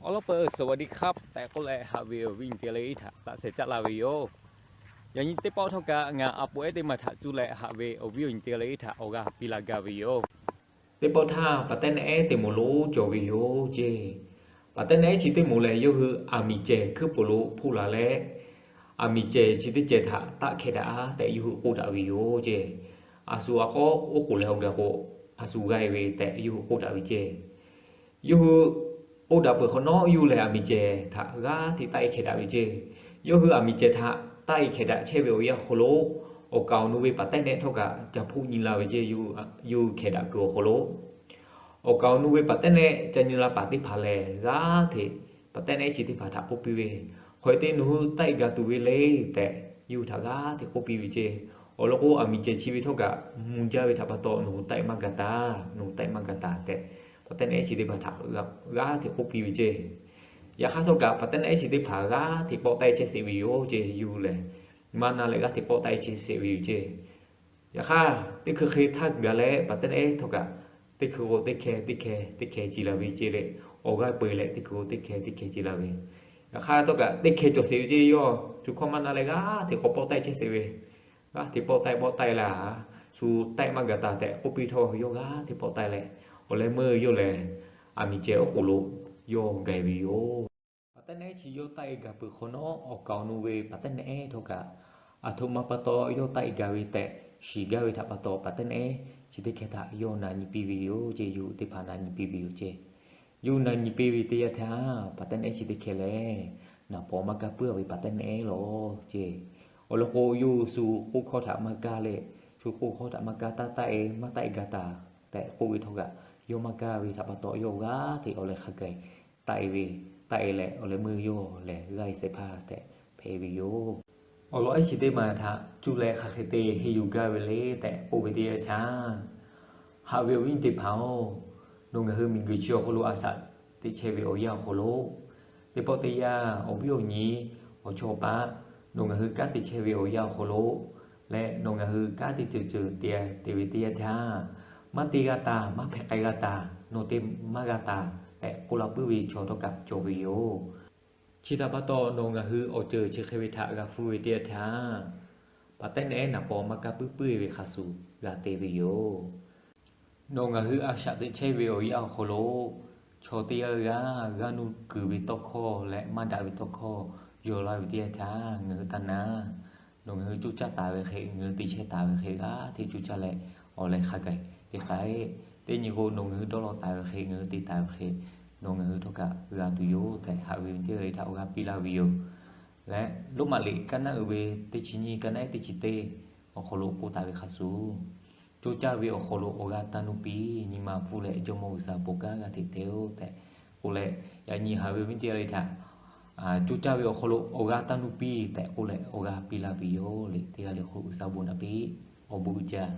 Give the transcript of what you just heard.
Awˬ lawn peuˬ, สวัสดีครับ tehꞈ k'oˆ leh haꞈ ve awˬ viˉ awˬ nyi teˇ g'aˇ le htaꞈ laꞈ sheh caˆ laˇ ve yoˬ. Yaꞈ nyi teˇ pawˆ htawˇ kaꞈ ngaˬ a poꞈ ehˉ teˇ maˬ htaꞈ cuˇ leh haꞈ ve awˬ viˉ awˬ nyi teˇ g'aˇ le htaꞈ awˬ g'aˇ piˇ laˇ gaˇ ve yoˬ. Teˇ pawˆ htaˇ, paˍtehˉnehˉ ehˉ teˇ moˍ lo cawˬ ve yoˬ ceˇ. Paˍtehˉnehˉ ehˉ chi teˇ moˍ lehˬ, yawˇ hui aˬ miˍ cehˬ hkuiˉ peuˬ lo hpoˆ la leh, aˬ miˍ cehˬ chi teˇ cehˬ htaꞈ taˆ hkeh daꞈ tehꞈ yawˇ hui k'oˆ daꞈ ve yoˬ ceˇ. A shu a k'aw oˉ k'oˍ leh awˬ gaˬ k'o, a shu g'aˇ ve tehꞈ yawˇ hui k'oˆ daꞈ ve ceˇ. Yawˇ hui k'oˆ daꞈ peuˬ hk'awꞈ nawˉ, yawˇ hui lehˬ aˬ miˍ cehˬ htaꞈ g'aˇ hteꞈ taˆ-e hkeh daꞈ ve ceˇ. Yawˇ hui aˬ miˍ cehˬ htaꞈ taˆ-e hkeh daꞈ chehˇ ve awˬ yanˇ awˬ hk'aw lo, awˬ kaˍ awˬ nu ve paˍtehˉnehˉ htawˇ kaꞈ ca hpoˆ nyi la ve ceˇ. Yawˇ hui hkeh daꞈ kuiˬ awˬ hk'aw lo, awˬ kaˍ awˬ nu ve paˍtehˉnehˉ ca nyi la paˍ teˇ hpaˍ lehˬ, g'aˇ hteꞈ paˍtehˉnehˉ ehˉ chi teˇ hpaˍ htaꞈ k'oˆ piˇ ve, Hk'aw e te nawˬ hui taˆ-e gaˬ tuˬ ve le tehꞈ, yawˇ hui htaꞈ g'aˇ hteꞈ k'oˆ piˇ ve ceˇ. Awˬ lawn k'o, aˬ miˍ cehˬ chi ve htawˇ kaꞈ mvuh jaˇ ve htaꞈ pa taw, nawˬ hui taˆ-e maˇ gaˬ taˍ, nawˬ hui taˆ-e maˇ gaˬ taˍ tehꞈ, paˍtehˉnehˉ ehˉ chi teˇ hpaˍ htaꞈ g'aˇ hteꞈ k'oˆ piˇ ve ceˇ. Yaꞈ hk'aˇ htawˇ kaꞈ, paˍtehˉnehˉ ehˉ chi teˇ hpaˍ g'aˇ hteꞈ pawˆ taˆ-e chehˇ sheˍ ve yoˬ ceˇ. Yawˇ hui lehˬ, maˇ na leh g'aˇ hteꞈ pawˆ taˆ-e chehˇ sheˍ ve yoˬ ceˇ. Yaꞈ hk'aˇ, teˇ hkui hk'e htaˇ gaˬ leh paˍtehˉnehˉ ehˉ htawˇ kaꞈ, teˇ hkui k'o teˇ hkeh, teˇ hkeh, teˇ hkeh ce la ve ceˇ leh, awˬ g'aˇ peu-e leh teˇ hkui k'o teˇ hkeh, teˇ hkeh ce la ve. Yaꞈ hk'aˇ htawˇ kaꞈ, teˇ hkeh cawˬ sheˍ ve ceˇ. Yawˇ shu hkawˇ maˇ na leh g'aˇ hteꞈ k'awꞈ pawˆ taˆ-e chehˇ sheˍ ve. G'aˇ hteꞈ pawˆ taˆ-e pawˆ taˆ-e leh, shu taˆ-e maˇ gaˬ taˍ tehꞈ k'oˆ piˇ htawˇ, yawˇ g'aˇ hteꞈ pawˆ taˆ-e leh, awˬ leh meuˇ yawˇ lehˬ, aˬ miˍ cehˬ oˉ k'oˍ lo yawˇ gaˬ-e ve yoˬ. Paˍtehˉnehˉ ehˉ chi yawˇ taˆ-e gaˬ peuˬ hk'awꞈ nawˉ, awˬ kaˍ awˬ nu ve paˍtehˉnehˉ ehˉ htawˇ kaꞈ, aˬ htoꞈ ma pa taw yawˇ taˆ-e gaˬ ve tehꞈ shiˍ gaˇ ve htaꞈ pa taw, paˍtehˉnehˉ ehˉ chi teˇ hkeh htaꞈ yawˇ na nyi piˇ ve yoˬ ceˇ. Yawˇ hui teˇ hpaˍ na nyi piˇ ve yoˬ ceˇ. Yawˇ hui na nyi piˇ ve teˇ yanˇ htaˇ, paˍtehˉnehˉ ehˉ chi teˇ hkeh lehˬ, naˍ paw maˇ kaˇ puiˉ-a ve paˍtehˉnehˉ ehˉ lawˬ ceˇ. Awˬ lawn k'o, yawˇ hui shu k'oˆ hkawˇ htaꞈ maˇ kaˇ leh, shu k'oˆ hkawˇ htaꞈ maˇ kaˇ, taˇ taˆ-e, maˇ taˆ-e gaˬ taˍ tehꞈ k'oˆ ve htawˇ kaꞈ, yawˇ maˇ kaˇ ve htaꞈ pa taw, yawˇ g'aˇ hteꞈ awˬ leh hk'a gaˬ-e taˆ-e ve, taˆ-e leh awˬ leh meuˇ yawˇ lehˬ g'aˇ-e shehˍ hpaˇ tehꞈ hpehꞈ ve yoˬ. Awˬ lawn ehˉ chi teˇ maˬ htaꞈ cuˇ leh hk'aˬ hk'e te henˇ yuˬ gaˇ ve le tehꞈ k'oˆ ve teˇ yanˇ htaˇ, haꞈ ve awˬ viˉ teˇ hpaˍ-oˬ, nawˬ ngaˬ hui miˬguiˬ chi awˬ hk'aw lo a shaꞈ teꞈ chehˇ ve awˬ yanˇ awˬ hk'aw lo, teˇ pawˆ teˇ yanˇ awˬ viˉ awˬ nyi, awˬ chawˇ paˆ, nawˬ ngaˬ hui kanˉ te chehˇ ve awˬ yanˇ awˬ hk'aw lo leh, nawˬ ngaˬ hui kanˉ te ceuˬ ceuˬ te te ve teˇ yanˇ htaˇ, maˇ te g'a taˍ, maˇ hpehꞈ k'ai g'a taˍ, nawˬ te maˇ g'a taˍ tehꞈ k'oˆ la puiˉ ve chaw htawˇ kaꞈ cawˬ ve yoˬ. Chi htaꞈ pa taw, nawˬ ngaˬ hui awˬ ceuˬ chi hk'e ve htaꞈ g'a hpuˇ ve teˇ yanˇ htaˇ, paˍtehˉnehˉ ehˉ naˍ paw maˇ kaˇ puiˉ puiˉ ve hk'a shuˍ g'a te ve yoˬ. Nawˬ ngaˬ hui a shaꞈ teꞈ chehˇ ve awˬ yanˇ awˬ hk'aw lo, chaw teˇ g'aˇ g'aˇ g'aˇ nuˇ kuiˬ ve tawˇ hkawˇ leh maˇ daꞈ ve tawˇ hkawˇ yaw laˇ ve teˇ yanˇ htaˇ, ngaˬ hui taˇ naˉ. Nawˬ ngaˬ hui coˇ caˇ taˍ ve hk'e, ngaˬ hui te chehˇ taˍ ve hk'e, g'aˇ hteꞈ coˇ caˇ leh awˬ leh hk'a gaˬ teˇ hk'aˇ, teˇ nyi k'o, nawˬ ngaˬ hui dawˇ law taˍ ve hk'e, ngaˬ hui te taˍ ve hk'e, nawˬ ngaˬ hui htawˇ kaꞈ g'a tuˬ yoˬ tehꞈ, haꞈ ve teˇ g'aˇ le htaꞈ awˬ g'aˇ piˇ laˇ ve yoˬ. Leh Roˉmaꞈ liꞈ kaˇ naˉ uiˍ ve teˇ chi nyiˇ, kaˇ naˉ ehˉ teˇ chi teˇ awˬ hk'aw lo k'oˆ taˍ ve hk'a shuˍ, coˇ caˇ ve awˬ hk'aw lo awˬ g'aˇ taˇ nuˇ piˇ, nyi ma hpfuhˇ leh Jawˇmawˇ G'uiˬsha bon kanˉ g'a hteꞈ te-oˆ tehꞈ k'oˆ leh, yaꞈ nyi haꞈ ve awˬ viˉ teˇ g'aˇ le htaꞈ coˇ caˇ ve awˬ hk'aw lo awˬ g'aˇ taˇ nuˇ piˇ tehꞈ k'oˆ leh awˬ g'aˇ piˇ laˇ ve yoˬ. Liꞈ teˇ g'aˇ le hk'oˆ G'uiˬsha bon naꞈ piˇ, awˬ bon uiˍ jaˇ.